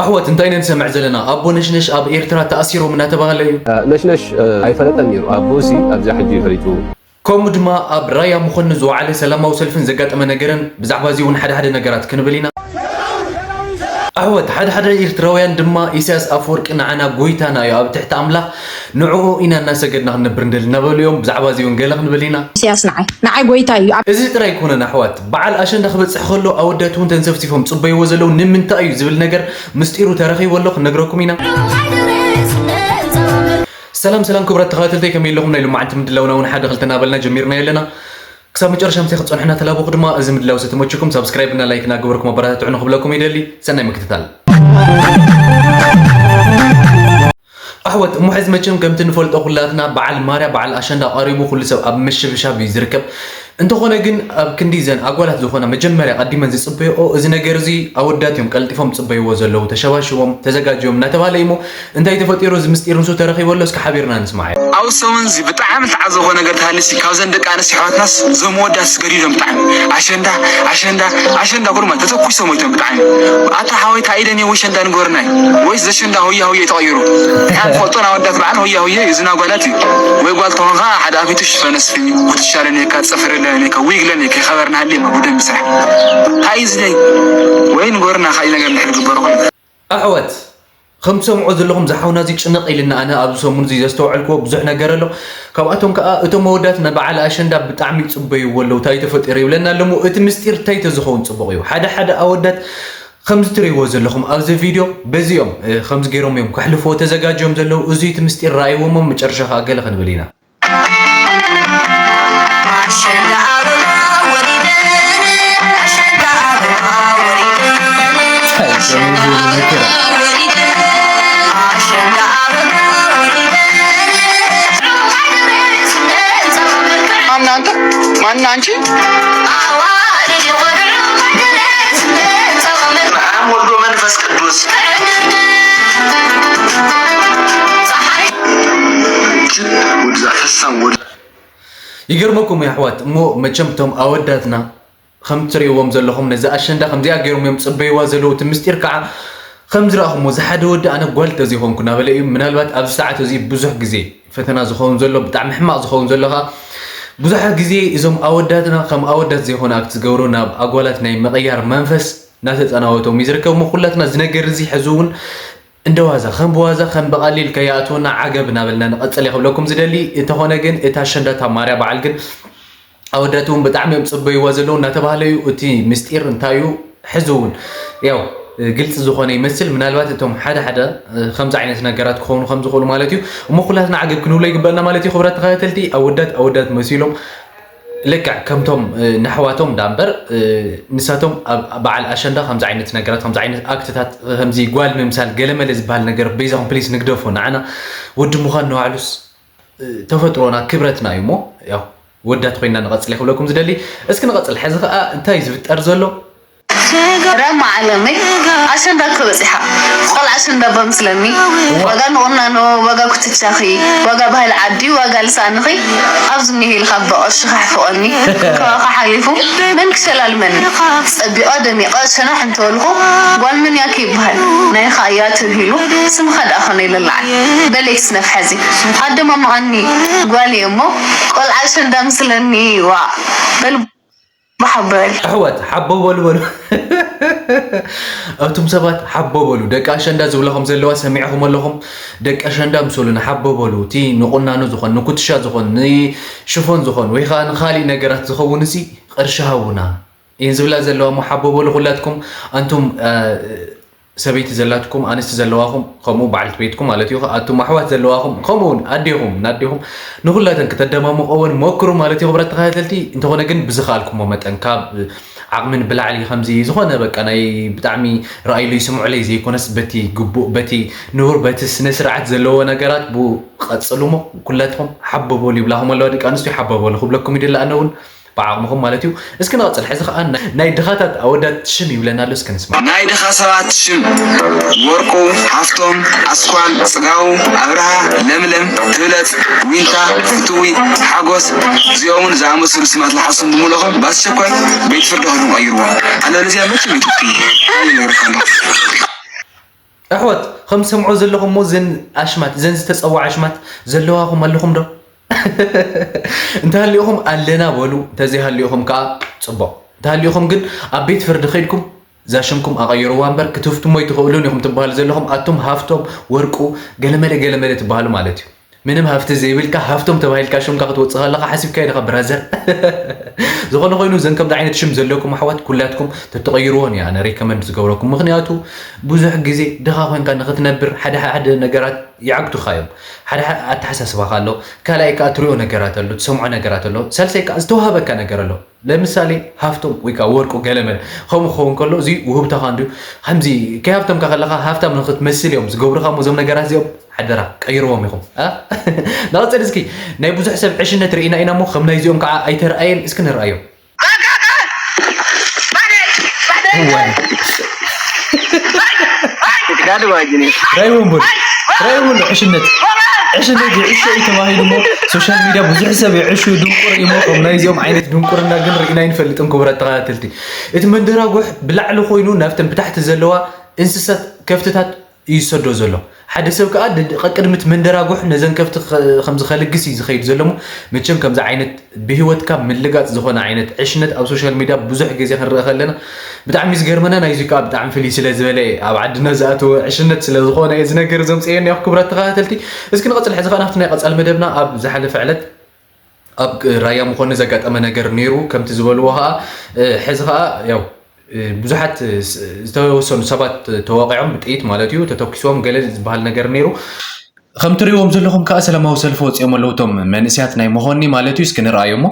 ኣሕዋት እንታይ ኢና ንሰምዕ ዘለና? ኣቦ ነሽነሽ ኣብ ኤርትራ ተኣሲሮም እናተባህለ እዩ። ነሽነሽ ኣይፈለጠን ነይሩ። ኣቦ ሲ ኣብዛ ሕጂ ፈሊጡ። ከምኡ ድማ ኣብ ራያ መኾኒ ዝወዓለ ሰላማዊ ሰልፍን ዘጋጠመ ነገርን ብዛዕባ እዚ እውን ሓደ ሓደ ነገራት ክንብል ኢና። ኣሕዋት ሓደ ሓደ ኤርትራውያን ድማ ኢሳያስ ኣፈወርቂ ንዓና ጎይታና እዩ፣ ኣብ ትሕቲ ኣምላኽ ንዕኡ ኢና እናሰገድና ክንነብር ንደሊ እናበሉ እዮም። ብዛዕባ እዚ እውን ገለ ክንብል ኢና። ኢሳያስ ንዓይ ንዓይ ጎይታ እዩ። እዚ ጥራይ ኣይኮነን ኣሕዋት፣ በዓል ኣሸንዳ ክበጽሕ ከሎ ኣወዳት እውን ተንሰፍሲፎም ጽበይዎ ዘለዉ ንምንታይ እዩ ዝብል ነገር ምስጢሩ ተረኺቡ ኣሎ፣ ክንነግረኩም ኢና። ሰላም ሰላም ክቡራት ተኸታተልተይ፣ ከመይ ኣለኹም? ናይ ሎማዓንቲ ምድላውና እውን ሓደ ክልተ እናበልና ጀሚርና ኣለና። ክሳብ መጨረሻ ምሳይ ክትጸንሑና ተላበኹ ድማ፣ እዚ ምድላው ዝተመቸኩም ሳብስክራይብ እና ላይክ እና ገበርኩም ኣበረታትዑ ንክብለኩም ይደሊ። ሰናይ ምክትታል። ኣሕዋት እሞ ሕዚ መቸም ከምቲ ንፈልጦ ኩላትና በዓል ማርያ በዓል ኣሸንዳ ቀሪቡ ኩሉ ሰብ ኣብ ምሽብሻብ እዩ ዝርከብ። እንተኾነ ግን ኣብ ክንዲ ዘን ኣጓላት ዝኾና መጀመርያ ቀዲመን ዝጽበይኦ እዚ ነገር እዚ ኣወዳት እዮም ቀልጢፎም ጽበይዎ ዘለዉ፣ ተሸባሽቦም ተዘጋጅዮም እናተባህለ እዩ። እሞ እንታይ ተፈጢሩ? እዚ ምስጢር ንሱ ተረኺቡ ኣሎ። እስኪ ሓቢርና ንስማዓዮ። ኣብ ሰሙን እዚ ብጣዕሚ ተዓዘቦ ነገር ተሃልሲ ካብዘን ደቂ ኣንስትዮ ኣሕዋትናስ እዞም ኣወዳት ስገዲዶም ብጣዕሚ ኣሸንዳ ኣሸንዳ ኣሸንዳ ኩሉ ማለት ተተኩሶም ወይቶም ብጣዕሚ ኣታ ሓወይ ታይደን ወይ ሸንዳ ንገርናይ ወይስ ዘሸንዳ ሆያ ሆየ ተቐይሩ? ንሓን ፈልጦ ናወዳት በዓል ሆያ ሆየ እዩ ዝና ጓላት እዩ። ወይ ጓል ተኾንካ ሓደ ኣፊቱ ሽፈነስፍኝ ኩትሻለኔካ ጸፍርለኔካ ዊግለኔካ ይኸበርናሃለየ ብደንብ ስራሕ። እንታይ እዩ ዝደይ ወይ ንገርና ካልእ ነገር እንድሕር ግበሩ ኮይኑ ኣሕዋት ከም ትሰምዑ ዘለኹም ዝሓውና እዚ ጭንቕ ኢልና ኣነ ኣብዚ ሰሙን እዚ ዘስተውዐልክዎ ብዙሕ ነገር ኣሎ። ካብኣቶም ከኣ እቶም ኣወዳት ንበዓል ኣሸንዳ ብጣዕሚ ይጽበይዎ ኣለዉ እንታይ ተፈጢሩ ይብለና ኣሎ እሞ እቲ ምስጢር እንታይ ተዝኸውን ጽቡቕ እዩ። ሓደ ሓደ ኣወዳት ከምዚ ትርእይዎ ዘለኹም ኣብዚ ቪድዮ በዚኦም ከምዚ ገይሮም እዮም ከሕልፍዎ ተዘጋጅዮም ዘለዉ። እዚ እቲ ምስጢር ረኣይዎ እሞ መጨረሻ ከኣ ገለ ክንብል ኢና። ማን አንተ? ማን አንቺ? አብ ወልድ ወመንፈስ ቅዱስ። ወድዛ ፈሳም ወድ ይገርመኩም የሕዋት እሞ መቸም እቶም ኣወዳትና ከም ትርእይዎም ዘለኹም ነዚ ኣሸንዳ ከምዚኣ ገይሮም እዮም ጽበይዋ ዘለዉ እቲ ምስጢር ከዓ ከም ዝረኣኹሞ እዚ ሓደ ወዲ ኣነ ጓል ተዘይኮንኩ ናበለ እዩ ምናልባት ኣብዚ ሰዓት እዚ ብዙሕ ግዜ ፈተና ዝኸውን ዘሎ ብጣዕሚ ሕማቕ ዝኸውን ዘሎ ከዓ ብዙሓት ግዜ እዞም ኣወዳትና ከም ኣወዳት ዘይኮነ ኣክት ዝገብሩ ናብ ኣጓላት ናይ ምቕያር መንፈስ እናተጸናወቶም እዩ ዝርከብ እሞ ኩላትና እዚ ነገር እዚ ሕዚ እውን እንደ ዋዛ ከም ብዋዛ ከም ብቐሊል ከይኣትወና ዓገብ እናበልና ንቐጽል እየ ክብለኩም ዝደሊ። እንተኾነ ግን እታ ኣሸንዳ እታ ማርያ በዓል ግን ኣወዳት እውን ብጣዕሚ እዮም ፅበይዋ ዘለዉ እናተባህለ እዩ እቲ ምስጢር እንታይ እዩ ሕዚ እውን ያው ግልፂ ዝኾነ ይመስል። ምናልባት እቶም ሓደ ሓደ ከምዚ ዓይነት ነገራት ክኾኑ ከም ዝኽእሉ ማለት እዩ። እሞ ኩላትና ዓገብ ክንብሎ ይግበኣና ማለት እዩ። ክቡራት ተኸታተልቲ ኣወዳት ኣወዳት መሲሎም ልክዕ ከምቶም ነሕዋቶም ዳ እምበር ንሳቶም ኣብ በዓል ኣሸንዳ ከምዚ ዓይነት ነገራት ከምዚ ዓይነት ኣክትታት ከምዚ ጓል ምምሳል ገለመለ ዝበሃል ነገር በይዛኹም ፕሊስ ንግደፎ ንዓና ወዲ ምዃን ንባዕሉስ ተፈጥሮና ክብረትና እዩ እሞ ያው ወዳት ኮይና ንቐፅል ክብለኩም ዝደሊ እስኪ ንቐፅል ሕዚ ከዓ እንታይ ዝፍጠር ዘሎ ረማ ዓለመይ ኣሸንዳ እኮ በፂሓ ቆልዓ ኣሸንዳ እባ ምስለኒ ዋጋ ንቑናኖ ዋጋ ኩትቻኺ ዋጋ ባህሊ ዓዲ ዋጋ ልሳንኺ ኣብዚ እኒሀ ኢልካ በቐሺ ካሕፍቐኒ ካባኻ ሓሊፉ መን ክሸላልመኒ ፀቢቐ ደሚቐ ሸናሕ እንተበልኹ ጓል መን እያ ከይበሃል ናይኻ እያ ተብሂሉ ስምኻ ደኣ ኾነ ይልልዓል በለይትስ ነፍሐዚ ኣደማምቐኒ ጓል እየ እሞ ቆልዓ ኣሸንዳ ምስለኒ ዋእ በል ሓቦ በል። ኣሕዋት ሓቦ በሉ በሉ። ኣቱም ሰባት ሓቦ በሉ። ደቂ ኣሸንዳ ዝብላ ከም ዘለዋ ሰሚዕኹም ኣለኹም። ደቂ ኣሸንዳ ምሰሉና ሓቦ በሉ። እቲ ንቁናኖ ዝኾን፣ ንኩትሻ ዝኾን፣ ንሽፎን ዝኾን ወይ ከዓ ንኻሊእ ነገራት ዝኸውን እዚ ቅርሺ ሃቡና እየን ዝብላ ዘለዋ እሞ ሓቦ በሉ ኩላትኩም ኣንቱም ሰበይቲ ዘላትኩም ኣንስቲ ዘለዋኹም ከምኡ በዓልቲ ቤትኩም ማለት እዩ ኣቱም ኣሕዋት ዘለዋኹም ከምኡ እውን ኣዴኹም ናዴኹም ንኹላተን ክተደማምቐወን ሞክሩ ማለት እዩ ክብረት ተኸታተልቲ እንተኾነ ግን ብዝኸኣልኩሞ መጠን ካብ ዓቕምን ብላዕሊ ከምዚ ዝኾነ በቃ ናይ ብጣዕሚ ረኣይሉይ ስምዑለይ ዘይኮነስ በቲ ግቡእ በቲ ንቡር በቲ ስነ ስርዓት ዘለዎ ነገራት ብኡ ቀፅሉሞ ኩላትኹም ሓቦ በሉ ይብላኹም ኣለዋ ደቂ ኣንስትዮ ሓቦ በሉ ክብለኩም ይደሊ ኣነ እውን ብዓቕምኹም ማለት እዩ። እስኪ ንቐፅል። ሕዚ ከዓ ናይ ድኻታት ኣወዳት ሽም ይብለና ኣሎ። እስኪ ንስማ። ናይ ድኻ ሰባት ሽም ወርቁ፣ ሃፍቶም፣ ኣስኳል፣ ፅጋቡ፣ ኣብርሃ፣ ለምለም፣ ትብለፅ፣ ዊንታ፣ ፍትዊ፣ ሓጎስ እዚኦምን ዝኣመሰሉ ስማት ለሓሱም ብምልእኹም ብኣስቸኳይ ቤት ፍርዲ ኸዱም ቀይርዎ። ኣለበለዚያ መቸም ኢትዮጵያ ይነግረካ ኣለኹ። ከም ሰምዖ ዘለኹም ሞ ዘን ኣሽማት፣ ዘን ዝተጸውዓ ኣሽማት ዘለዋኹም ኣለኹም ዶ? እንተሃሊኹም ኣለና በሉ፣ እንተዘይሃሊኹም ከዓ ጽቡቕ። እንተሃሊኹም ግን ኣብ ቤት ፍርዲ ከይድኩም እዛ ሽምኩም ኣቐይርዋ እምበር ክትፍትሞ ኣይትኽእሉን ኢኹም ትበሃሉ ዘለኹም ኣቱም ሃፍቶም ወርቁ ገለመለ ገለመለ ትበሃሉ ማለት እዩ። ምንም ሃፍቲ ዘይብልካ ሃፍቶም ተባሂልካ ሽምካ ክትወፅእ ከለካ ሓሲብካዮ ዲኻ ብራዘር? ዝኾነ ኮይኑ እዘን ከምዚ ዓይነት ሽም ዘለኩም ኣሕዋት ኩላትኩም ተተቐይርዎን እያ ኣነ ሪከመንድ ዝገብረኩም። ምኽንያቱ ብዙሕ ግዜ ድኻ ኮይንካ ንኽትነብር ሓደ ሓደ ነገራት ይዓግቱኻ እዮም። ሓደ ሓደ ኣተሓሳስባኻ ኣሎ፣ ካልኣይ ከዓ ትሪኦ ነገራት ኣሎ፣ ትሰምዖ ነገራት ኣሎ፣ ሳልሳይ ከዓ ዝተዋሃበካ ነገር ኣሎ። ለምሳሌ ሃፍቶም ወይ ከዓ ወርቁ ገለመለ ከምኡ ክኸውን ከሎ እዚ ውህብታኻ እንድዩ። ከምዚ ከይሃፍተምካ ከለኻ ሃፍታም ንኽትመስል እዮም ዝገብሩኻ እሞ እዞም ነገራት እዚኦም ሓደራ ቀይርዎም ኢኹም። እ? ንቐፅል እስኪ። ናይ ብዙሕ ሰብ ዕሽነት ርኢና ኢና እሞ ከም ናይዚኦም ከዓ ኣይተርኣየን። እስኪ ንርኣዮም። እዋይ። ራይ ወንበር ራይ ወንበር ዕሽነት ዕሽነት ይዕሾ እዩ ተባሂሉ እሞ ሶሻል ሚድያ ብዙሕ ሰብ ይዕሹ ድንቁር እዩ እሞ ከም ናይዚኦም ዓይነት ድንቁርና ግን ርኢና ኣይንፈልጥን። ክቡራት ተኸታተልቲ፣ እቲ መንደራጉሕ ብላዕሊ ኮይኑ ናብተን ብታሕቲ ዘለዋ እንስሳት ከፍትታት እዩ ዝሰዶ ዘሎ። ሓደ ሰብ ከዓ ድ- ድ- ቀቅድሚ እቲ መንደራጉሕ ነዘን ከፍቲ ከ- ከምዚ ከልግስ እዩ ዝኸይድ ዘሎ እሞ መቸም ከምዚ ዓይነት ብህይወትካ ምልጋፅ ዝኾነ ዓይነት ዕሽነት ኣብ ሶሻል ሚድያ ብዙሕ ግዜ ክንርኢ ከለና ብጣዕሚ ዝገርመና ናይዚ ከዓ ብጣዕሚ ፍልይ ስለ ዝበለ ኣብ ዓድና ዝኣተወ ዕሽነት ስለ ዝኾነ እየ ዝነገር ዘምፅኤን ያው ክቡራት ተኸታተልቲ። እስኪ ንቐፅል። ሕዚ ከዓ ናብቲ ናይ ቀፃሊ መደብና ኣብ ዝሓለፈ ዕለት ኣብ ራያ መኾኒ ዘጋጠመ ነገር ነይሩ ከምቲ ዝበልዎ ከዓ ሕዚ ከዓ ያው ብዙሓት ዝተወሰኑ ሰባት ተወቂዖም ብጥይት ማለት እዩ ተተኪስዎም ገለ ዝበሃል ነገር ነይሩ። ከም ትሪእዎም ዘለኹም ከዓ ሰላማዊ ሰልፊ ወፂኦም ኣለዉ እቶም መንእስያት ናይ መኾኒ ማለት እዩ። እስኪ ንርኣዮ እሞ።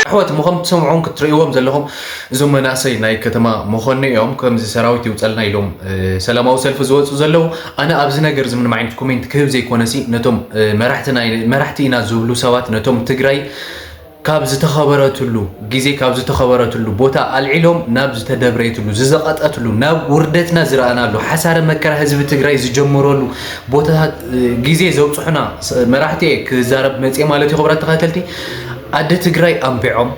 ኣሕዋት እሞ ከም ትሰምዑን ክትርእይዎም ዘለኹም እዞም መናእሰይ ናይ ከተማ መኾኒ እዮም ከምዚ ሰራዊት ይውፀልና ኢሎም ሰላማዊ ሰልፊ ዝወፁ ዘለዉ። ኣነ ኣብዚ ነገር እዚ ምንም ዓይነት ኮሜንት ክህብ ዘይኮነሲ ነቶም መራሕቲ ኢና ዝብሉ ሰባት ነቶም ትግራይ ካብ ዝተኸበረትሉ ግዜ ካብ ዝተኸበረትሉ ቦታ ኣልዒሎም ናብ ዝተደብረየትሉ ዝዘቐጠትሉ ናብ ውርደትና ዝረኣናሉ ሓሳረ መከራ ህዝቢ ትግራይ ዝጀመረሉ ቦታታት ግዜ ዘብፅሑና መራሕቲ እየ ክዛረብ መፅየ ማለት እዩ። ክቡራት ተኸታተልቲ ኣደ ትግራይ ኣንቢዖም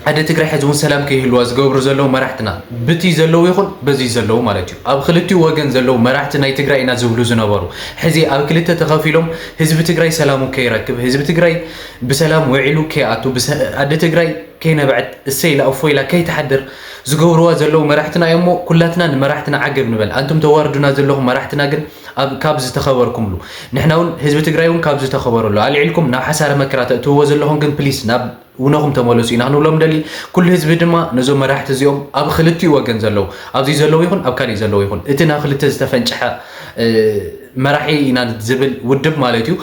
ኣደ ትግራይ ሕዚ እውን ሰላም ከይህልዋ ዝገብሩ ዘለዉ መራሕትና ብቲ ዘለዉ ይኹን በዚ ዘለዉ ማለት እዩ። ኣብ ክልቲኡ ወገን ዘለዉ መራሕቲ ናይ ትግራይ ኢና ዝብሉ ዝነበሩ ሕዚ ኣብ ክልተ ተኸፊሎም ህዝቢ ትግራይ ሰላሙ ከይረክብ ህዝቢ ትግራይ ብሰላም ውዒሉ ከይኣቱ ኣደ ትግራይ ከይነበዐት እሰይ ኢላ እፎ ኢላ ከይትሓድር ዝገብርዋ ዘለዉ መራሕትና እዮም እሞ ኩላትና ንመራሕትና ዓገብ ንበል። ኣንቱም ተዋርዱና ዘለኹም መራሕትና ግን ካብ ዝተኸበርኩምሉ ንሕና እውን ህዝቢ ትግራይ እውን ካብ ዝተኸበረሉ ኣልዒልኩም ናብ ሓሳረ መከራ ተእትውዎ ዘለኹም ግን ፕሊስ ናብ ውነኹም ተመለሱ ኢና ክንብሎም ደሊ። ኩሉ ህዝቢ ድማ ነዞም መራሕቲ እዚኦም ኣብ ክልቲኡ ወገን ዘለዉ ኣብዚ ዘለዉ ይኹን ኣብ ካሊእ ዘለዉ ይኹን እቲ ናብ ክልተ ዝተፈንጨሐ መራሒ ኢና ዝብል ውድብ ማለት እዩ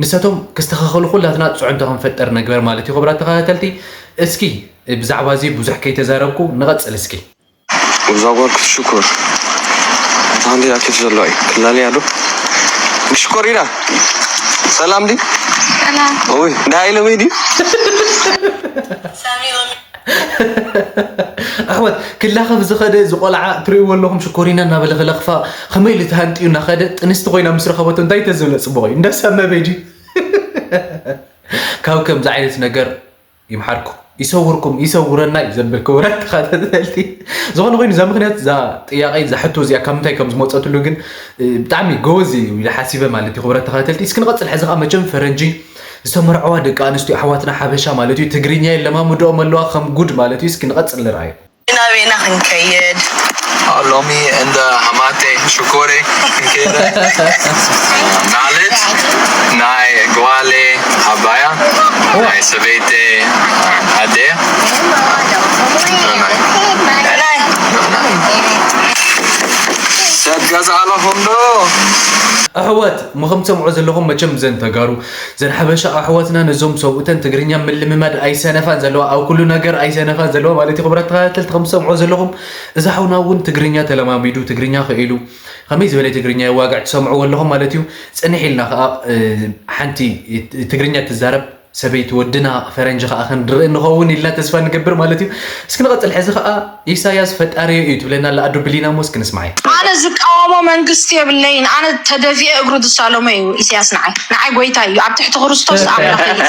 ንሳቶም ክስተኻኸሉ ኩላትና ፅዕንቶ ክንፈጥር ንግበር ማለት እዩ። ክቡራት ተኸታተልቲ እስኪ ብዛዕባ እዚ ብዙሕ ከይተዛረብኩ ንቐፅል እስኪ። እዛ ጓል ክትሽኮር እታ ባንዴራ ኬፍ ዘለዋ እዩ ክላለያ ዶ ክትሽኮር ኢላ ሰላም ዲ ሰላም ኦይ እንዳ ኢለ ወይ ዲ ኣሕዋት ክላኸፍ ዝኸደ ዝቆልዓ ትርእይዎ ኣለኹም ሽኮሪና እናበለ ክለኽፋ ከመይ ኢሉ ተሃንጥዩ እናኸደ ጥንስቲ ኮይና ምስ ረኸበቶ እንታይ ተዝብለ ፅቡቕ እዩ እንዳሳመ በጂ ካብ ከምዚ ዓይነት ነገር ይምሓርኩም ይሰውርኩም ይሰውረና እዩ ዘብል ክቡራት ተኸታተልቲ። ዝኾነ ኮይኑ እዛ ምክንያት እዛ ጥያቄ እዛ ሕቶ እዚኣ ካብ ምንታይ ከም ዝመፀትሉ ግን ብጣዕሚ ጎበዝ እዩ ኢለ ሓሲበ ማለት እዩ። ክቡራት ተኸታተልቲ እስኪ ንቐፅል። ሕዚ ከዓ መቸም ፈረንጂ ዝተመርዐዋ ደቂ ኣንስትዮ ኣሕዋትና ሓበሻ ማለት እዩ ትግርኛ የለማምድኦም ኣለዋ ከም ጉድ ማለት እዩ። እስኪ ንቐፅል ንርኣዮ። ናበይና ክንከይድ? ሎሚ እንደ ኣማቴ ሽኮሬ ክንከይደ ማለት ናይ ጓሌ ዓባያ ናይ ሰበይቴ ኣዴ ሰብ ገዛ ኣለኹም ዶ? ኣሕዋት ምኸም ትሰምዑ ዘለኹም መቸም ዘን ተጋሩ ዘን ሓበሻ ኣሕዋትና ነዞም ሰብኡተን ትግርኛ ምልምማድ ኣይሰነፋን ዘለዋ ኣብ ኩሉ ነገር ኣይሰነፋን ዘለዋ ማለት እዩ። ክቡራት ተኸታተልቲ ከም ትሰምዑ ዘለኹም እዚ ሓውና እውን ትግርኛ ተለማሚዱ ትግርኛ ክኢሉ ከመይ ዝበለ ትግርኛ የዋግዕ ትሰምዕዎ ኣለኹም ማለት እዩ። ፅንሕ ኢልና ከዓ ሓንቲ ትግርኛ ትዛረብ ሰበይቲ ወድና ፈረንጂ ከዓ ክንርኢ ንኸውን ኢልና ተስፋ ንገብር ማለት እዩ። እስኪ ንቐፅል። ሕዚ ከዓ ኢሳያስ ፈጣሪ እዩ ትብለና ኣላ ኣዱ ብሊና፣ ሞ እስኪ ንስማዓይ። ኣነ ዝቃወሞ መንግስቲ የብለይን። ኣነ ተደፊኤ እግሩ ዝሳለሞ እዩ ኢሳያስ። ንዓይ ንዓይ ጎይታ እዩ፣ ኣብ ትሕቲ ክርስቶስ ኣምላኽ እዩ።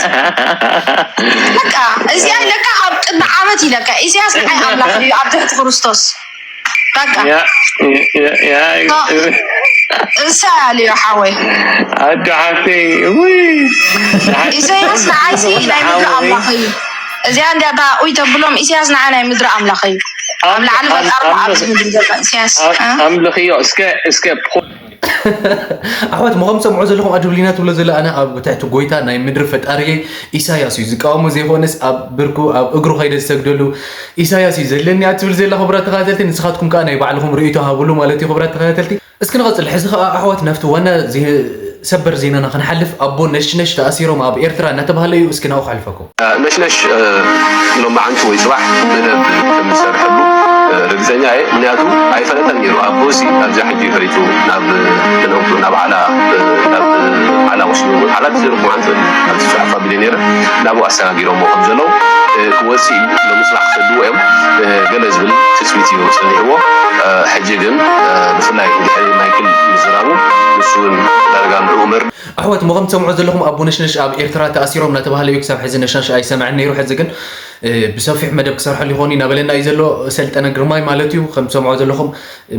በቃ እዚኣ ኢለካ ኣብ ቅድሚ ዓመት ኢለካ ኢሳያስ ንዓይ ኣምላኽ እዩ ኣብ ትሕቲ ክርስቶስ። በቃ እሳ ኣልዮ ሓወይ ኣዱ ሓፍተይ ውይ ኢሳያስ ንዓይሲ ናይ ምድሪ ኣምላኽ እዩ። እዚኣ እንዲያ እታ ኡይ ተብሎም ኢሳያስ ንዓይ ናይ ምድሪ ኣምላኽ እዩ። ኣብ ላዕሊ ፈጣሪ ኣብ ምድሪ ዘሎ ኢሳያስ ኣምልኽዮ እስከ እስከ ኣሕዋት፣ ምኸም ሰምዖ ዘለኹም ኣዱ ብሊና ትብሎ ዘላ ኣነ ኣብ ትሕቲ ጎይታ ናይ ምድሪ ፈጣሪየይ ኢሳያስ እዩ ዝቃወሞ ዘይኮነስ ኣብ ብርኩ ኣብ እግሩ ከይደ ዝሰግደሉ ኢሳያስ እዩ ዘለኒ እያ ትብል ዘላ። ክቡራት ተኸታተልቲ፣ ንስኻትኩም ከዓ ናይ ባዕልኹም ርእይቶ ሃብሉ ማለት እዩ። ክቡራት ተኸታተልቲ፣ እስኪ ንቐፅል። ሕዚ ከዓ ኣሕዋት ናብቲ ዋና ዜ- ሰበር ዜናና ክንሓልፍ፣ ኣቦ ነሽነሽ ተኣሲሮም ኣብ ኤርትራ እናተባህለ እዩ። እስኪ ናብኡ ከሕልፈኩም። ነሽነሽ ሎማዓንቲ ወይ ፅባሕ መደብ ከምዝሰርሐሉ ርግፀኛ እየ። ምክንያቱ ኣይፈለጠን ነይሩ። ኣቦ ሲ ኣብዚኣ ሕጂ ፈሊጡ ናብ ተነውቱ ናብ ዓላ ናብ ዓላ ወሲዱ ዓላ ተዘይረኹ ማለት ኣብዚ ፅሑፍ ኣቢለ ነይረ ናብኡ ኣሰጋጊሮሞ ከም ዘለዉ ክወፅእ እዩ። ሎሚ ፅባሕ ክሰድዎ እዮም ገለ ዝብል ትፅቢት እዩ ፀኒሕዎ። ሕጂ ግን ብፍላይ እንድሕሪ ማይክል ምዝራቡ ንሱ እውን ዳርጋ ንዕኡ መር ኣሕዋት፣ ሞ ከም ትሰምዑ ዘለኹም ኣቦ ነሽነሽ ኣብ ኤርትራ ተኣሲሮም እናተባህለ እዩ። ክሳብ ሕዚ ነሽነሽ ኣይሰምዐን ነይሩ። ሕዚ ግን እ፣ ብሰፊሕ መደብ ክሰርሐሉ ይኾን እዩ እናበለና እዩ ዘሎ ሰልጠነ ግርማይ ማለት እዩ። ከም ትሰምዑ ዘለኹም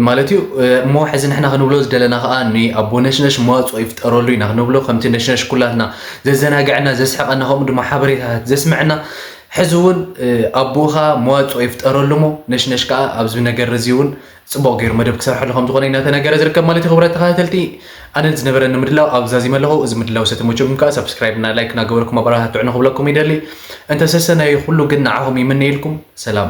ማለት እዩ። እ፣ እሞ ሕዚ ንሕና ክንብሎ ዝደለና ከዓ ንኣቦ ነሽነሽ መዋፅኦ ይፍጠረሉ ኢና ክንብሎ። ከምቲ ነሽነሽ ኩላትና ዘዘናግዐና፣ ዘስሕቐና፣ ከምኡ ድማ ሓበሬታታት ዘስምዐና፣ ሕዚ እውን እ፣ ኣቦኻ መዋፅኦ ይፍጠረሉ እሞ ነሽነሽ ከዓ ኣብዚ ነገር እዚ እውን ፅቡቕ ገይሩ መደብ ክሰርሐሉ ከም ዝኾነ እናተነገረ ዝርከብ ማለት እዩ። ክቡራት ተኸታተልቲ፣ ኣነ ዝነበረኒ ምድላው ኣብ ዛዚመ ኣለኹ። እዚ ምድላው ሰተመቸኩም ከዓ ሳብስክራይብ እና ላይክ እናገበርኩም ኣበረታትዑኒ ክብለኩም ይደሊ። እንተ ሰሰናዩ ኩሉ ግን ንዓኹም ይምነየልኩም። ሰላም።